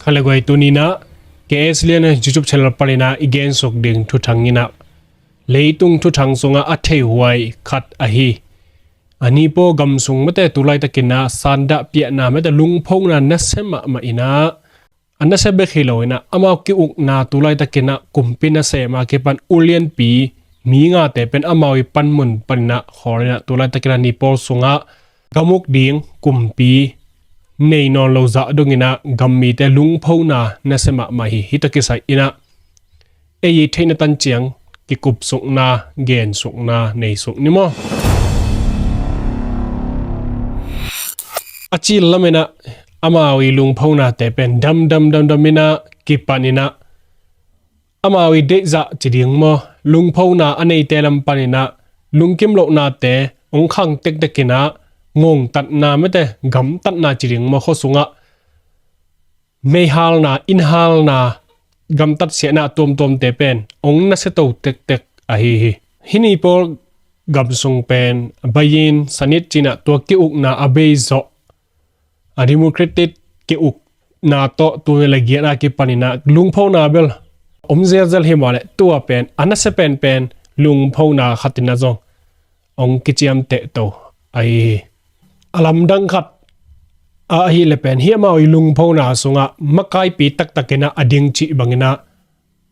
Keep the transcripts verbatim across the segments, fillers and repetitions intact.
Kha le guai, tuni-in ah K S Lian YouTube channel panin ah i gensuk ding thuthang in ah leitung thuthang sungah a theihuai khat ahi, a Nipaw gam sung mate tu laitakin ah sandah piahna mate lungphona nasia mahmah in ah, a nasia bek hi lo in ah amau ki-ukna tu laitakin ah kumpi nasem a kipan ulianpi mi ngate pen amau i panmun panin ah khawl in ah tu laitakin ah Nipaw sungah gam uk ding kumpi nei nawn lo zah dongin ah gammite lungphona nasia mahmah hi. Hih tawh kisai in ah ei i theihna tan ciang kikupsukna, gensukna neisuk ni maw. A cil lamin ah amau i lungphonate pen damdam damdam in ah kipan in ah amau i deihzah ci ding maw, lungphona a neite lam panin ah lungkim lohnate hong khang tektek in ah ngongtatna mate gamtatna ci ding maw, khua sungah meihalna, innhalna, gamtatsiatna tuamtuamte pen hong nasia to tektek ahi hi. Hih Nipaw gam sung pen Bayin Sanit ci-in ah tua ki-ukna a bei zawh, a Democratic ki-ukna tawh tul nih le giat a kipan in ah lungphona bel om zelzel hi mah leh tua pen a nasia penpen lungphona khat in ah zong hong kiciamteh to ahi hi. A lamdang khat ahih leh pen hih amau i lungphona sungah makaipi taktakin ah a ding cih bangin ah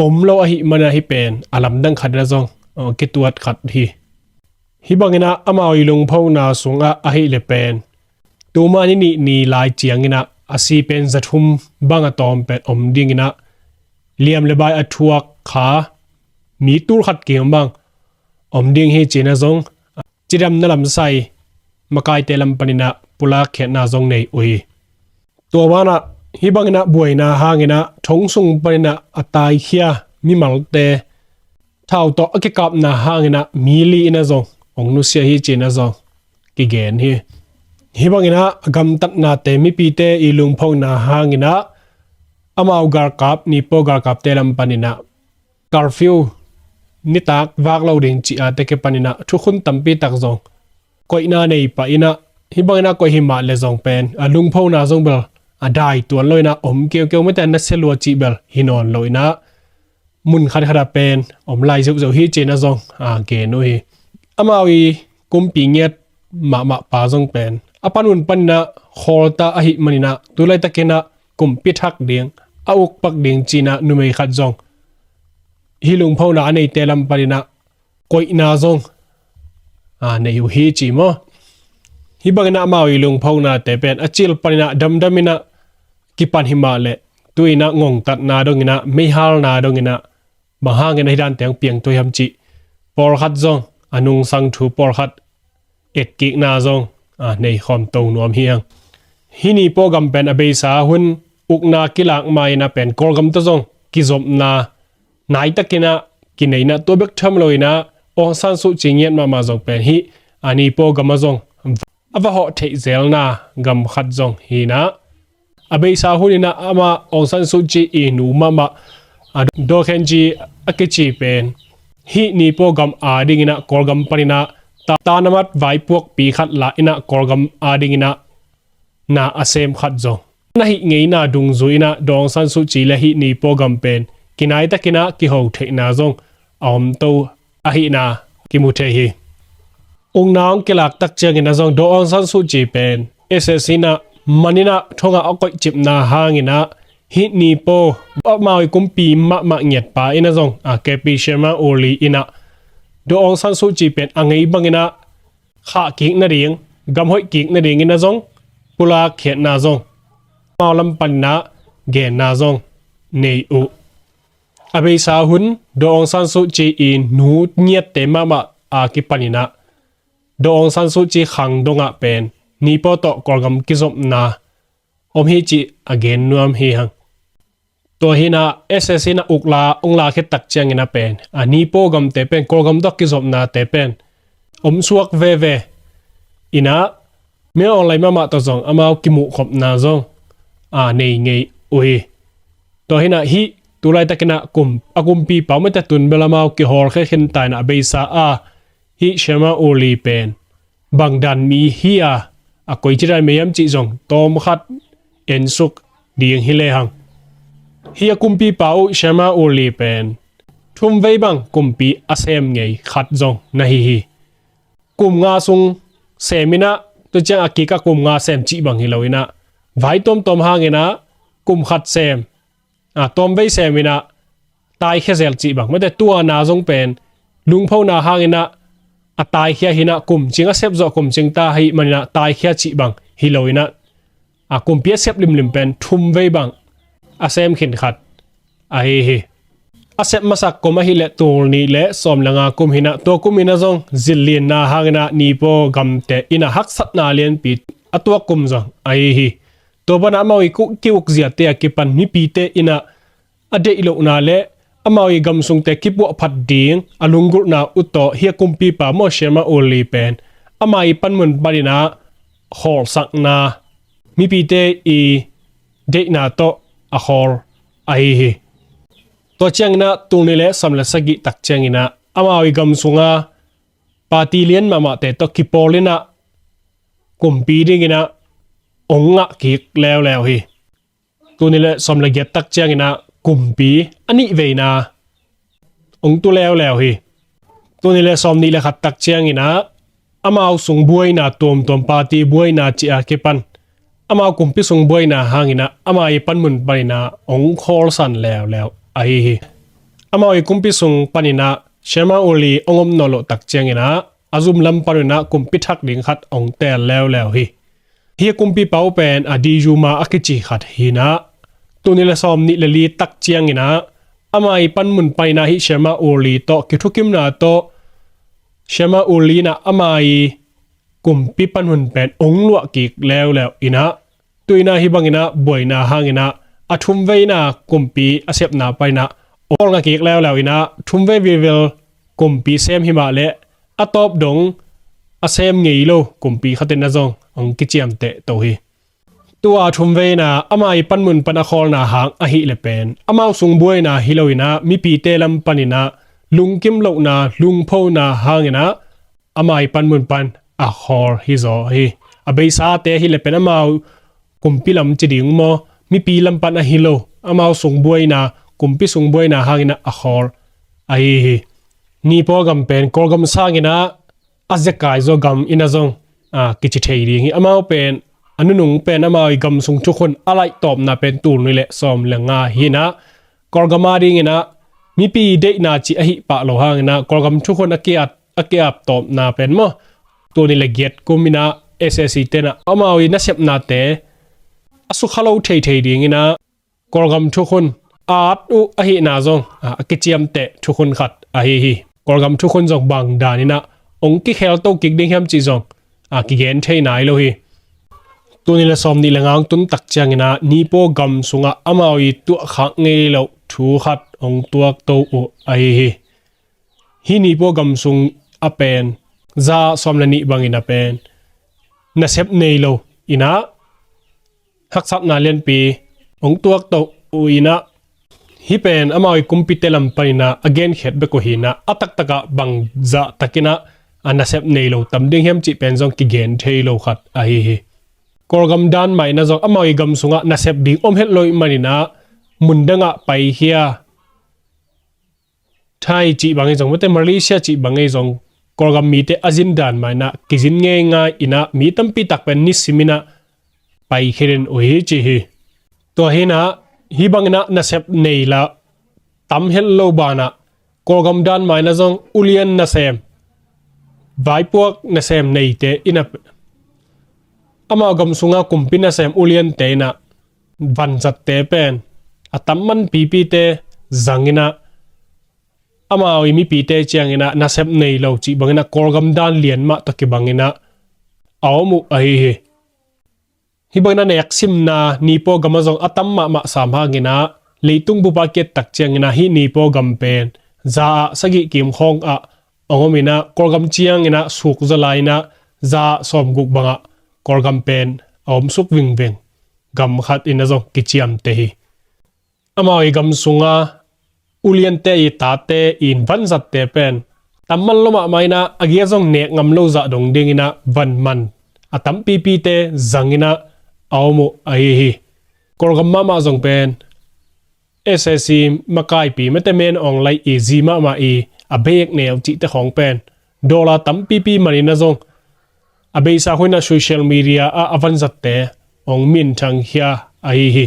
om lo ahih manin ah hih pen a lamdang khat in ah zong, uh, kituat khat hi. Hih bangin ah amau i lungphona sungah ahih leh pen tuma ni nih ni lai ciangin ah a si pen zathum bang a tawm pen om dingin ah liam le bai a thuak kha mi tul khat kim bang om ding hi ci-in ah zong cidamna lamsai makaite lam panin ah pulak khiatna zong nei uh hi. Tua banah hih bangin ah buaina hangin ah thong sung panin ah a taikhia mimalte thau tawh a kikapna hangin ah mi li in ah zong hong nusia hi ci-in ah zong kigen hi. Hih bangin ah gamtatnate mipite i lungphona hangin ah amau galkap, Nipaw galkapte lam panin ah curfew, nitak vak lo ding cih a te kipan in ah thukhun tampi tak zong koihna nei pah in ah, hih bangin ah koih hi mah leh zong pen a lungphona zong bel a dai tuan lo in ah om keukeu mate a nasia lua cih bel hi nawn lo in ah mun khatkhat ah pen om lai zeuhzeuh hi ci-in ah zong, a, gen uh hi. Amau i kumpi ngiat mahmah pa zong pen a panmun panin ah khawlta ahih manin ah tu laitakin ah kumpi thak ding, a ukpak ding ci-in ah numei khat zong hih lungphona a neite lam panin ah koihna zong, a, nei uh hi ci maw. Hih bangin ah amau i lungphonate pen a cil panin ah damdam in ah kipan hi mah leh tu-in ah ngongtatna dongin ah, meihalna dongin ah, bang hangin ah hih dante hong piang tuai hiam cih pawlkhat zong, a nungsang thu pawlkhat etkikna zong, a, nei khawm to nuam hi hang. Hih Nipaw gam pen a beisa hun ukna kilak ma-in ah pen Kawlgam tawh zong kizopna naitakin ah kinei in ah tua bek tham lo in ah Aung San Suu Kyi ngiat mahmah zong pen hih a Nipaw gam ah zong a va hawh theih zelna gam khat zong hi in ah a beisa hun in ah amah Aung San Suu Kyi i nu mahmah, a, Daw Khin Kyi a kici pen hih Nipaw gam adingin ah Kawlgam panin ah ta, tanamat vaipuakpi khat la in ah Kawlgam adingin ah na a sem khat zong na hih ngeina dungzui in ah Daw Aung San Suu Kyi le hih Nipaw gam pen kinaitakin ah kiho theihna zong a om to ahihna kimu thei hi. Ukna hong kilak tak ciangin ah zong Daw Aung San Suu Kyi pen S A C in ah man in ah thong ah a koihcipna hangin ah hih Nipaw amau i kumpi mahmah ngiat pa in ah zong, a, K P Sharma Oli in ah Daw Aung San Suu Kyi pen a ngei bangin ah khahkik nading, gam hoih kik nadingin ah zong pulak khiatna zong, amau lam panin ah genna zong nei uh. A beisa hun Daw Aung San Suu Kyi i nu ngiatte mahmah a kipanin ah Daw Aung San Suu Kyi khang dongah pen Nipaw tawh Kawlgam kizopna om hi cih a gen nuam hi hang. Tua hi in ah S A C in ah ukla hong la khit tak ciangin ah pen a Nipaw gamte pen Kawlgam tawh kizopnate pen om suak veve in ah Min Aung Hlaing mahmah tawh zong amau kimuhkhopna zong, a, nei ngei uh hi. Tua hi in ah hih tu laitakin ah kum, a kumpipa mate tun bel amau kihawlkhia khinta in ah a beisa a hih Sharma Oli pen bangdan mi hi a, a koici dan mi hiam cih zong tawmkhat ensuk ding hi lehang Hih a kumpipa uh Shema Uli pen thumvei bang kumpi a sem ngei khat zong na hi hi. Kum nga sung sem inah, tua ciang a kikah kum nga sem cih bang hi lo inah, vai tuamtuam hang inah kum khat sem, a, tuamvei sem inah taikhia zel cih bang. Mate tua na zong pen lungphona hang inah a taikhia hi inah, kum cing a sep zawh kum cing ta hi man inah taikhia cih bang hi lo inah, a, kumpi a sep limlim pen thumvei bang a sem khin khat ahi hi. A sep masak kum ahih leh tul nih le sawm le nga kum hi inah, tua kum inah zong zillinna hang inah Nipaw gamte inah haksatna lianpi a tuak kum zong ahi hi. Tua banah amau i ku-, ki-ukziate a kipan mipite inah a deih lohna le amau i gamsungte kipuahphat ding a lunggulhna uh tawh hih a kumpipa maw Shema Uli pen ama i panmun pan inah khawlsakna, mipite i deihna tawh a khawl ahi hi. Tua ciang inah tul nih le sawm le sagih tak ciang inah amau i gamsunga party lian mahmahte tawh kipawl inah kumpi ding inah ong ngah kik leuleu hi. Tul nih le sawm le giat tak ciang inah kumpi a nih veina ong tu leuleu hi. Tul nih le sawm nih le khat tak ciang inah amau sung buaina tuamtuam, party buaina cih a kipan amau kumpi sung buaina hang inah ama i panmun pan inah ong khawlsan leuleu ahi hi. Amau i kumpi sung pan inah Shema Uli ong om nawn loh tak ciang inah a zum lam pan inah kumpi thak ding khat ong teel leuleu hi. Hih a kumpipa uh pen a Diyuma a kici khat hi inah, tul nih le sawm nih le li tak ciang inah ama i panmun pan inah hih Shema Uli tawh kithukimna tawh Shema Uli inah ama i kumpi panmun pen ong luah kik leuleu inah, tu inah hih bang inah buaina hang inah a thumveina kumpi a sepna pan inah ong khawl ngah kik leuleu inah, thumvei vilvel kumpi sem hi mah leh a tawp dong a sem ngei lo kumpi khat inah zong ong kiciamteh to hi. Tua thumveina ama i panmun pan a khawlna hang ahih leh pen amau sung buaina hi lo inah mipite lam pan inah lungkim lohna, lungphona hang inah ama i panmun pan a khawl hi zaw hi. A beisate ahih leh pen amau kumpi lam ci ding maw, mipi lam pan ahi lo, amau sung buaina, kumpi sung buaina hang inah a khawl ahi hi. Nipaw gam pen Kawlgam sang inah a zekai zaw gam inah zong, a, kici thei ding hi. Amau pen a nunung pen amau i gamsung thukhun a laihtawpna pen tul nih le sawm le nga hi inah, Kawlgam a ding inah mipi deihna cih ahih pah lo hang inah Kawlgam thukhun a kiat, a kiat tawpna pen maw, tul nih le giat kum inah S A C te inah amau i nasepnate a sukha lo theithei ding inah Kawlgam thukhun a at uh ahihna zong, a, a kiciamteh thukhun khat ahi hi. Kawlgam thukhun zong bang dan inah ong kikhel to kik ding hiam cih zong, a, kigen thei nai lo hi. Tul nih le sawm nih le nga ong tun tak ciang inah Nipaw gam sungah amau i tuahkhak ngei loh thu khat ong tuak to uh ahi hi. Hih Nipaw gam sung a pen za sawm le nih bang inah pen nasep nei lo inah haksatna lianpi ong tuak to uh inah, hih pen amau i kumpite lam pan inah a genkhiat bek uh hi inah, a taktakah bang zah tak inah a nasep nei lo tam ding hiam cih pen zong kigen thei lo khat ahi hi. Kawlgam dan mah inah zong amau i gam sungah nasep ding om het lo ih man inah mun dangah paikhia, Thai cih bang ei zong, mate Malaysia cih bang ei zong, Kawlgam mite a zin dan mah inah kizin ngeingai inah mi tampi tak pen nisim inah paikhia den uh hi ci hi. Tua hi inah hih bang inah nasep nei lah tam het lo banah Kawlgam dan mah inah zong ulian nasem, vaipuak nasem neite inah amau gam sunga kumpi nasem uliante inah vanzatte pen a tam man pipite zang inah amau i mipite ciang inah nasep nei lo cih bang inah Kawlgam dan lian mah tawh kibang inah a om uh ahi hi. Hih bang inah neksimna Nipaw gam ah zong a tam mahmah sam hang inah leitung bup a kiat tak ciang inah hih Nipaw gam pen za ah sagih kim khawng ah a om inah Kawlgam ciang inah suk zaw lai inah za ah sawmguk bangah Kawlgam pen a om suk vingveng gam khat inah zong kiciamteh hi. Amau i gam sunga uliante i tate i vanzatte pen tam man lo mahmah inah a gia zong nek ngam lo zah dong ding inah van man a tam pipite zang inah a om uh ahi hi. Kawlgam mahmah zong pen S A C makaipi mete men ong laih i zi mahmah i a beek neu cihte khawng pen dollar tampipi manin a zong a beisa huina social media ah a vanzatte ong minthang khia ahi hi.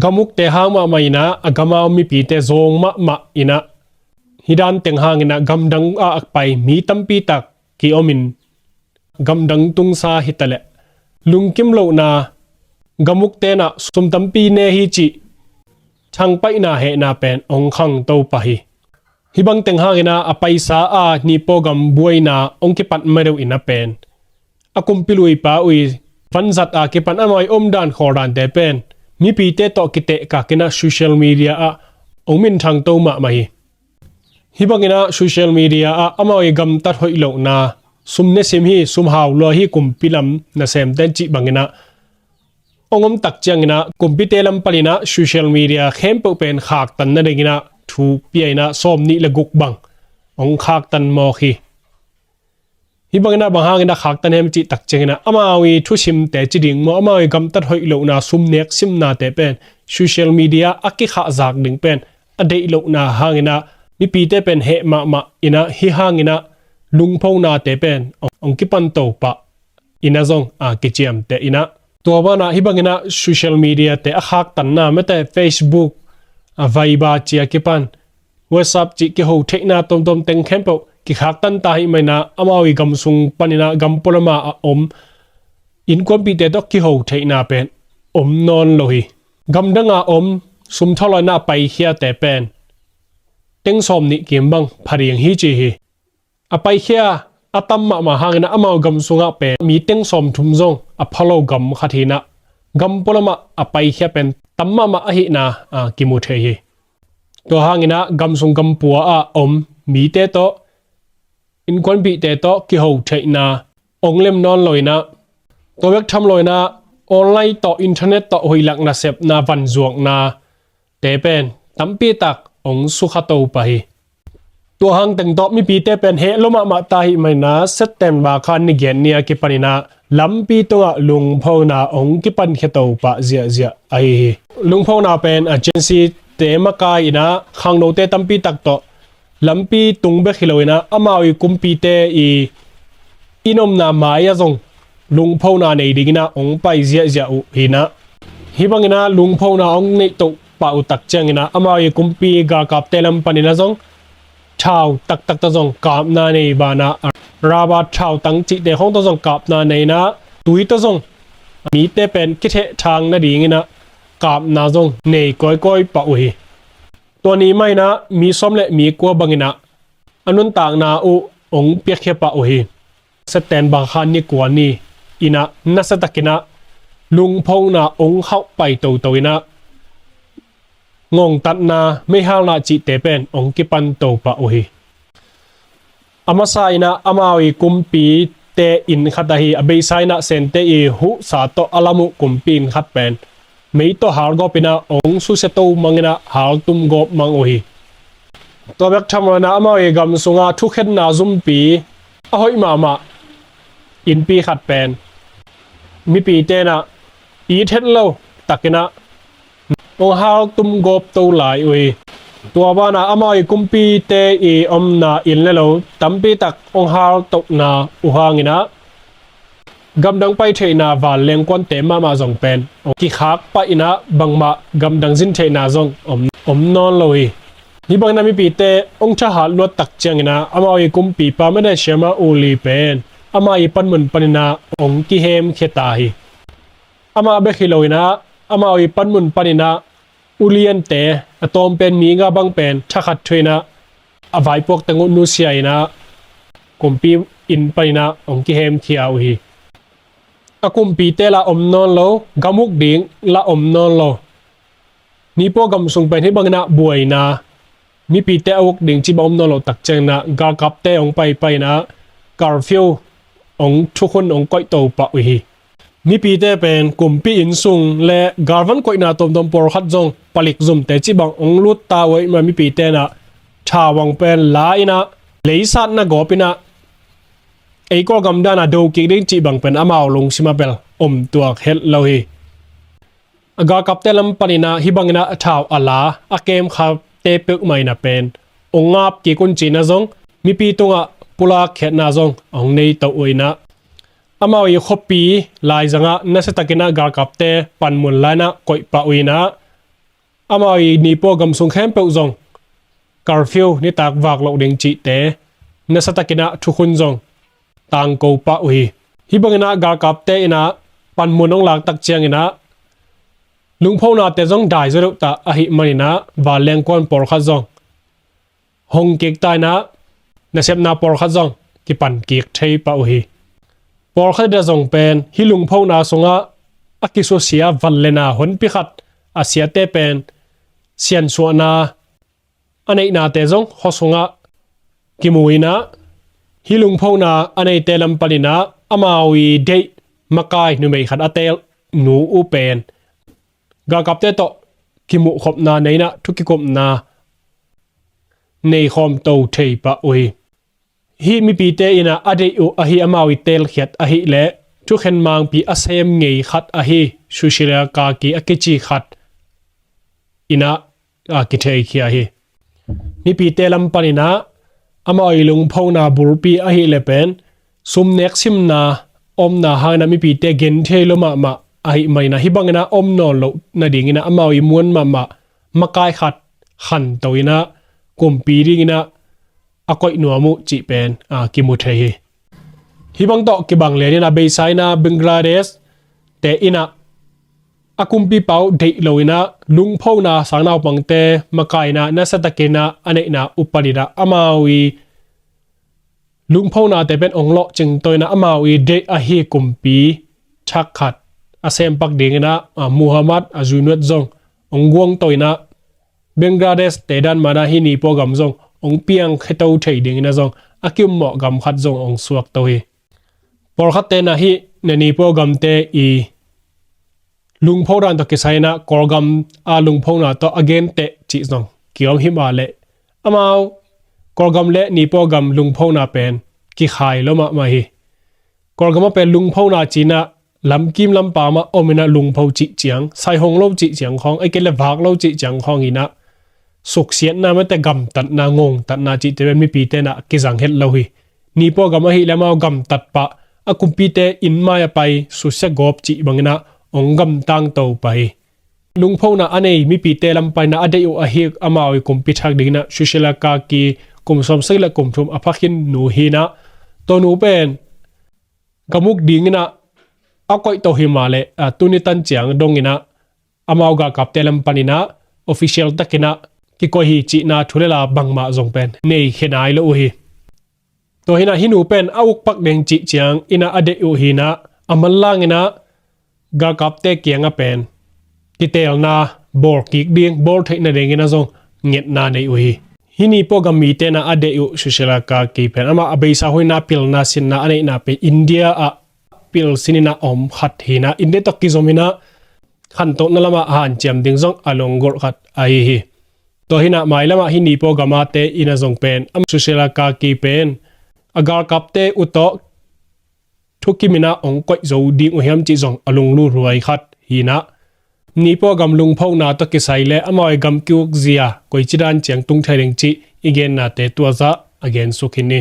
Gamukte hang mahmah inah a gamau mipite zawng mahmah inah hih dan teng hang inah gamdang ah a pai mi tampi tak ki-om in gamdang tungsa hitaleh lungkim lohna gamuk tenah sum tampi ne hi cih thangpaihna hehna pen ong khangto pah hi. Hih bang teng hang inah a paisa a nipawgam buaina ong kipat madeuh inah pen a kumpi luipa uh i vanzat a kipan amau i omdan khawldante pen mipite tawh kitehkak inah social media ah ong minthangto mahmah hi. Hih bang inah social media ah amau i gamtat hoih lohna sum nesim hi, sum hau lua hi, kumpi lam nasemten cih bang inah ong om tak ciang inah kumpite lam pan inah social media khempeuh pen khaktan nading inah thu pia inah sawm nih le guk bang ong khaktan mawk hi. Hih bang inah bang hang inah khaktan hem cih tak ciang inah amau i thusimte ci ding maw, amau i gamtat hoih lohna sum nek simnate pen social media a kikhahzak ding pen a deih lohna hang inah mipite pen heh mahmah inah hih hang inah lungphonate pen ong kipanto pah inah zong a kiciamteh inah tua banah hih bang inah social media te a khaktanna mete Facebook, a Viber ci a kipan WhatsApp cih kiho theihna tomtom teng khempeuh kikhaktan ta hih mah inah amau i gamsung pan inah gam pualama a om innkuanpihte tawh kiho theihna pen om nawn lo hi. Gamdang a om sum thawlawina a paikhiate pen teng sawm nih kim bang pha ding hi ci hi. A paikhia a tam mahmah hang inah amau gam sungah pen mi teng sawm thum zong a pha lo gam khat hi inah gam pualamah a paikhia pen tam mahmah ahihna a kimu thei hi. Tua hang inah gam sung gam pua ah om mite tawh innkuanpihte tawh kiho theihna ong lem nawn lo inah tua bek tham lo inah online tawh internet tawh hoih lak nasepna vanzuakna te pen tampi tak ong sukhato pah hi. Tua hang teng tawh mipite pen heh lo mahmah ta hih mah inah September kha ni giat ni a kipan inah lampi tungah lungphona ong kipankhiato pah ziahziah ahi hi. Lungphona pen agency te makai inah khangnote tampi tak tawh lampi tung bek hi lo inah amau i kumpite i inn omna mai ah zong lungphona nei ding inah ong pai ziahziah uh hi inah hih bang inah lungphona ong neih toh pah uh tak ciang inah amau i kumpi galkapte lam pan inah zong thau taktak tawh zong kapna nei banah raba thau tang cihte khawng tawh zong kapna nei inah tui tawh zong mite pen kitheh thang nading inah kapna zong nei kawikawi pah uh hi. Tua ni mah inah mi sawm le mi kua bang inah a nuntakna uh ong piakkhia pah uh hi. September kha ni kua ni inah nasiatak inah lungphona ong khauh pai toto inah ngongtatna meihalna cihte pen ong kipanto pah uh hi. A masa inah amau i kumpite inn khat ahi a beisa inah Sente i huhsa tawh a lam uh kumpi inn khat pen mei tawh halgawp inah ong susia to mang inah haltum gawp mang uh hi. Tua bek tham lo inah amau i gam sungah thukhenna zumpi a hoih mahmah innpi khat pen mipite inah it het lo tak inah ong haltum gawp to lai uh hi. Tua banah amau i kumpite i omna inn le lo tampi tak ong haltohna uh hang inah gamdang pai theihna vanleng kuante mahmah zong pen kikhak pah inah bangmah gamdang zin theihna zong om, om nawn lo hi. Hih bang inah mipite ong thahat luat tak ciang inah amau i kumpipa mete Shema Uli pen amah i panmun pan inah ong kihemkhia ta hi. Amah bek hi lo inah amau i panmun pan inah uliante a tawm pen mi nga bang pen thakhat thu inah a vaipuak teng uh nusia inah kumpi inn pan inah ong kihemkhia uh hi. A kumpite lah om nawn lo, gam uk ding lah om nawn lo. Nipaw gam sung pen hih bang inah buaina mipite a uk ding cih bang om nawn lo tak ciang inah galkapte ong paipai inah curfew ong thukhun ong koihto pah uh hi. Mipite pen kumpi inn sung le galvan koihna tuamtuam pawlkhat zong palik zumte cih bang ong lut ta uh ahih mah mipite inah thau ang pen la inah leisatna gawp inah ei Kawlgam dan a do kik ding cih bang pen amau lungsim ah bel om tuak het lo hi. A galkapte lam panin ah hih bangin ah thau a la a kemkhate peuhmah in ah pen ong ngap kik un cihna zong, mipi tungah pulak khiatna zong ong nei to uh in ah, amau i khuapi laizangah nasiatakin ah galkapte panmun lai-in ah koih pah uh in ah, amau i Nipaw gam sung khempeuh zong curfew, nitak vak loh ding cihte nasiatakin ah thukhun zong tangko pah uh hi. Hih bangin ah galkapte in ah panmun ong lak tak ciangin ah lungphonate zong dai zaw deuh ta ahih manin ah vanleng kuan pawlkhat zong hong kik ta in ah nasepna pawlkhat zong kipan kik thei pah uh hi. Pawlkhat in ah zong pen hih lungphona sungah a kisusia vanlena honpi khat a siate pen siansuahna a neihnate zong khua sungah kimu in ah, hih lungphona a neite lam panin ah amau i deih makai numei khat a teel nu uh pen galkapte tawh kimuhkhopna nei in ah thu kikupna neikhawm to thei pah uh hi. Hih mipite in ah a deih uh ahi amau i teelkhiat ahih leh thukhen mangpi a sem ngei khat ahi Sushila Karki a kici khat in ah, a, kitheikhia hi. Mipite lam panin ah amau i lungphona bulpi ahih leh pen sumnek simna omna hangin ah mipite genthei lo mahmah ahih manin ah hih bangin ah om nawn loh nadingin ah amau i muan mahmah makai khat khanto in ah kumpi dingin ah a koih nuam uh cih pen, a, kimu thei hi. Hih bang tawh kibang lianin ah beisa in ah Bangladesh te in ah a kumpipa uh deih lo in ah lungphona sangnaupangte makai in ah nasiatakin ah a neihna uh panin ah amau i lungphonate pen ong lawhcing to in ah amau i deih ahi kumpi thak khat a sempak dingin ah, a, Muhammad Ajunwet zong ong guang to in ah Bangladesh te dan mana hih Nipaw gam zong ong piang kheto thei dingin ah zong a kiummawh gam khat zong ong suak to hi. Pawlkhatte in ah hih na Nipaw gamte i lungpho dan tawh kisai in ah Kawlgam a lungphona tawh a genteh cih zong kiom hi mah leh amau Kawlgam le Nipaw gam lungphona pen kikhai lo mahmah hi. Kawlgam ah pen lungphona ci-in ah lamkim lampa mah om in ah lungpho cih ciang, saihong lo cih ciang khawng, ei kei le vak lo cih ciang khawng in ah suksiatna mate gamtatna, ngongtatna cihte pen mipite in ah kizang het lo hi. Nipaw gam ahih leh amau gamtat pah, a kumpite inn mai ah pai susia gawp cih bangin ah ong gamtang to pah hi. Lungphona a nei mipite lam panin ah a deih uh ahi amau i kumpi thak dingin ah Sushila Karki kum sawmsagih le kum thum a phakhin nu hi in ah, tua nu pen gam uk dingin ah a koih to hi mah leh, a, tuni tan ciang dongin ah amau galkapte lam panin ah official takin ah kikoih hi cihna thu le la bangmah zong pen nei khe nai lo uh hi. Tua hi in ah hih nu pen a uk pak ding cih ciangin ah a deih uh hi in ah a manlangin ah galkapte kiangah pen kiteelna bawl kik ding, bawl theih nadingin ah zong ngetna nei uh hi. Hih Nipaw gam mite in ah a deih uh Sushila Karki pen amah a beisa hun in ah pilna sinna a neihna pen India ah pil sin in ah om khat hi in ah India tawh kizom in ah khantohna lamah hanciam ding zong a lunggulh khat ahi hi. Tua hi in ah mailamah hih Nipaw gam ate in ah zong pen amah Sushila Karki pen a galkapte uh tawh thukim in ah ong koih zo ding uh hiam cih zong a lunglut huai khat hi in ah Nipaw gam lungphona tawh kisai le amau i gam ki-ukzia koici dan ciang tung thei ding cih i gennate tua zah a gensuk hi ni.